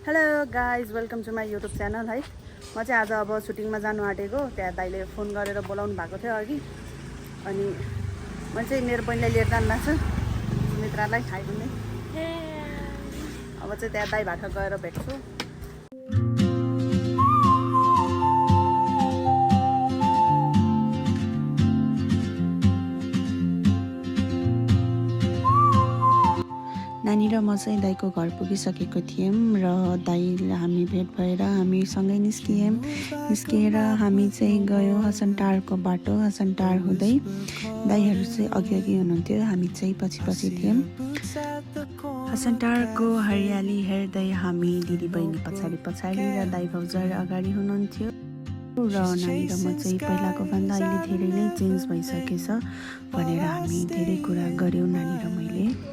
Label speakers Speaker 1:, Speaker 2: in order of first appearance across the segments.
Speaker 1: Hello guys welcome to my YouTube channel है। म चाहिँ आज अब सुटिङमा जानु आँटेको। त्यहाँ दाइले फोन गरेर बोलाउनु भएको थियो अघि। अनि म चाहिँ मेरो बहिनीलाई लिएर जानु लाग्छु, सुमित्रालाई खाइदिने। अब चाहिँ त्यहाँ दाइ भाटा गएर भेट्छु। नानी र म चाहिँ दाइको घर पुगिसकेको थियौँ र दाइले हामी भेट भएर हामी सँगै निस्किएर हामी चाहिँ गयौँ हसनटारको बाटो। हसनटार हुँदै दाइहरू चाहिँ अघि हुनुहुन्थ्यो, हामी चाहिँ पछि थियौँ। हसनटारको हरियाली हेर्दै हामी दिदीबहिनी पछाडि र दाइ भाउजूहरू अगाडि हुनुहुन्थ्यो। र नानी र म चाहिँ पहिलाको भन्दा अहिले धेरै नै चेन्ज भइसकेछ भनेर हामी धेरै कुरा गऱ्यौँ नानी र मैले।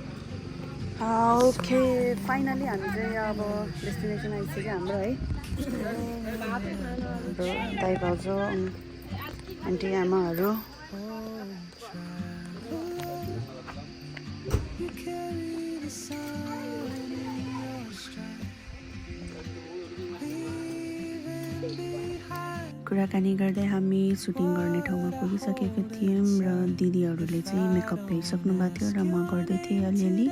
Speaker 1: ओके, फाइनली हामी चाहिँ अब डेस्टिनेसन आइसक्यो हाम्रो है। हाम्रो दाइ भाउजू आन्टी आमाहरू कुराकानी गर्दै हामी सुटिङ गर्ने ठाउँमा पुगिसकेको थियौँ र दिदीहरूले चाहिँ मेकअप भइसक्नु भएको थियो र म गर्दै थिएँ अलिअलि।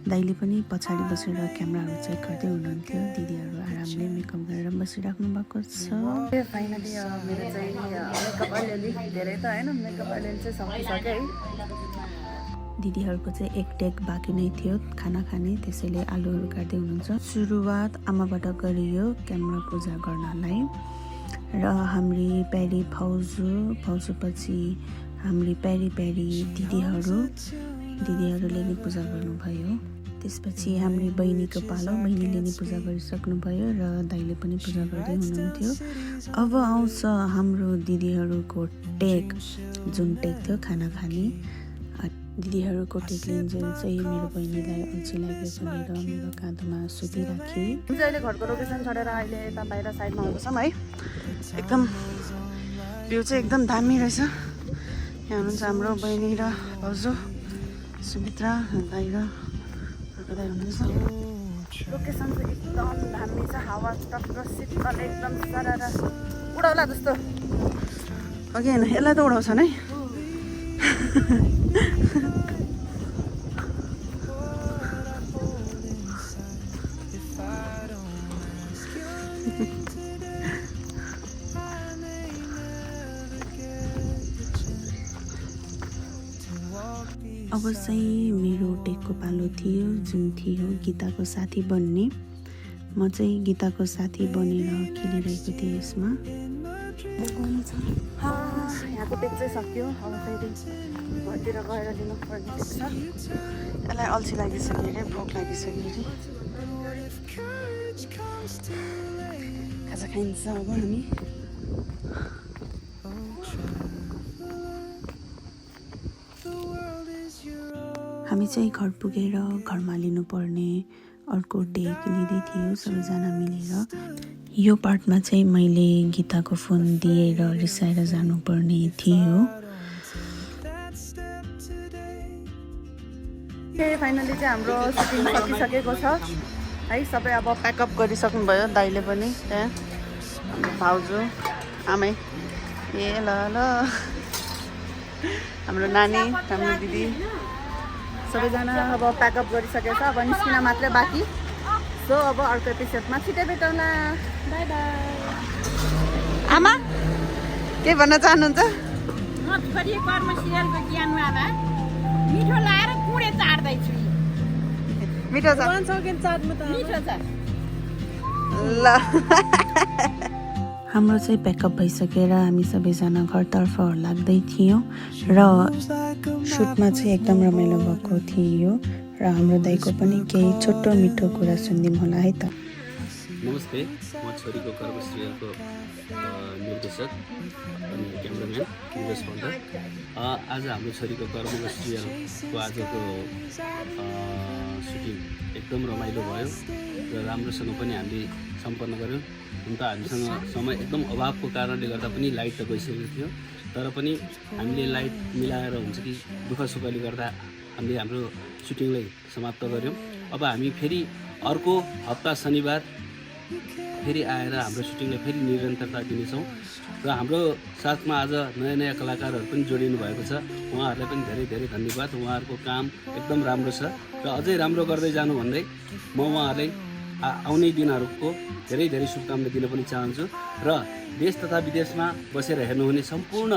Speaker 1: दाइले पनि पछाडि बसेर क्यामेराहरू चेक गर्दै हुनुहुन्थ्यो। दिदीहरू आरामले मेकअप गरेर बसिराख्नु भएको छ। फाइनली मेरो चाहिँ मेकअप अलिअलि धेरै त होइन, मेकअप अलिअलि चाहिँ सकिसक्यो है। दिदीहरूको चाहिँ एक टेक बाँकी नै थियो खाना खाने, त्यसैले आलुहरू काट्दै हुनुहुन्छ। सुरुवात आमाबाट गरियो क्यामेरा पूजा गर्नलाई र हाम्री प्यारी भाउजूपछि हाम्री प्यारी दिदीहरूले नै पूजा गर्नुभयो। त्यसपछि हाम्री बहिनीको पालो, बहिनीले नै पूजा गरिसक्नुभयो र दाइले पनि पूजा गर्दै हुनुहुन्थ्यो। अब आउँछ हाम्रो दिदीहरूको टेक, जुन टेक थियो खाना खाने। दिदीहरूको टेक लिन्जेल चाहिँ मेरो बहिनीलाई अल्छी लाग्यो भनेर मेरो काँधमा सुतिराखेँ। अहिले घरको लोकेसन छोडेर अहिले यता बाहिर साइडमा आउँदैछौँ है। एकदम भ्यू चाहिँ एकदम दामी रहेछ। यहाँ हुनुहुन्छ हाम्रो बहिनी र भाउजू सुमित्रा, दाइ र अर्को दाइ हुनुहुन्छ। लोकेसन चाहिँ एकदम दामी छ, हावा टक्क शीतल एकदम सारा उडाउला जस्तो हो कि होइन? यसलाई त उडाउँछन् है। अब चाहिँ मेरो टेकको पालो थियो, जुन थियो गीताको साथी बन्ने। म चाहिँ गीताको साथी बनेर खेलिरहेको थिएँ यसमा। यहाँको टेक चाहिँ सक्यो। अब फेरि घरतिर गएर लिनुपर्ने टेक छ। यसलाई अल्छी लागिसक्यो अरे, भोक लागिसक्यो अरे। खाजा खाइन्छ अब हामी। हामी चाहिँ घर पुगेर घरमा लिनुपर्ने अर्को टेक लिँदै थियो सबैजना मिलेर। यो पार्टमा चाहिँ मैले गीताको फोन दिएर रिसाएर जानुपर्ने थियो। फाइनली चाहिँ हाम्रो सुटिङ सकिसकेको छ है। सबै अब प्याकअप गरिसक्नुभयो, दाइले पनि, त्यहाँ हाम्रो भाउजू आमै ए ल हाम्रो नानी, हाम्रो दिदी सबैजना अब प्याकअप गरिसकेको छ। अब निस्किन मात्रै बाँकी। सो अब अर्को एपिसोडमा छिटै भेटौँला। By by. आमा के भन्न चाहनुहुन्छ?
Speaker 2: म छोरी कर्म सिरियलको ज्ञानमा मिठो लाएर कुँडे चाड्दैछु।
Speaker 1: मिठो छ?
Speaker 2: मिठो छ।
Speaker 1: ल हाम्रो चाहिँ प्याकअप भइसकेर हामी सबैजना घरतर्फ लाग्दै थियौँ र सुटमा चाहिँ एकदम रमाइलो भएको थियो र हाम्रो दाइको पनि केही छोटो मिठो कुरा सुनिदिउँ होला है त।
Speaker 3: नमस्ते, म छोरीको कर्म सिरियलको निर्देशक अनि क्यामेराम्यान निरज पन्त। आज हाम्रो छोरीको कर्म सिरियलको आजको सुटिङ एकदम रमाइलो भयो र राम्रोसँग पनि हामीले सम्पन्न गऱ्यौँ। हुन त हामीसँग समय एकदम अभावको कारणले गर्दा पनि लाइट त गइसकेको थियो, तर पनि हामीले लाइट मिलाएर हुन्छ कि दुःख सुखले गर्दा हामीले हाम्रो सुटिङलाई समाप्त गऱ्यौँ। अब हामी फेरि अर्को हप्ता शनिबार फेरि आएर हाम्रो सुटिङलाई फेरि निरन्तरता दिनेछौँ र हाम्रो साथमा आज नयाँ नयाँ कलाकारहरू पनि जोडिनु भएको छ। उहाँहरूलाई पनि धेरै धेरै धन्यवाद। उहाँहरूको काम एकदम राम्रो छ र अझै राम्रो गर्दै जानु भन्दै म उहाँहरूलाई आउने दिनहरूको धेरै धेरै शुभकामना दिन पनि चाहन्छु र देश तथा विदेशमा बसेर हेर्नुहुने सम्पूर्ण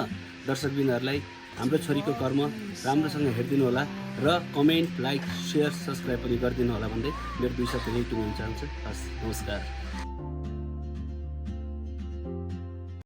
Speaker 3: दर्शकबिनहरूलाई हाम्रो छोरीको कर्म राम्रोसँग हेरिदिनु होला र कमेन्ट, लाइक, सेयर, सब्सक्राइब पनि गरिदिनु होला भन्दै मेरो 2 शब्द यही टुङ्ग्याउन चाहन्छु। हस्, नमस्कार।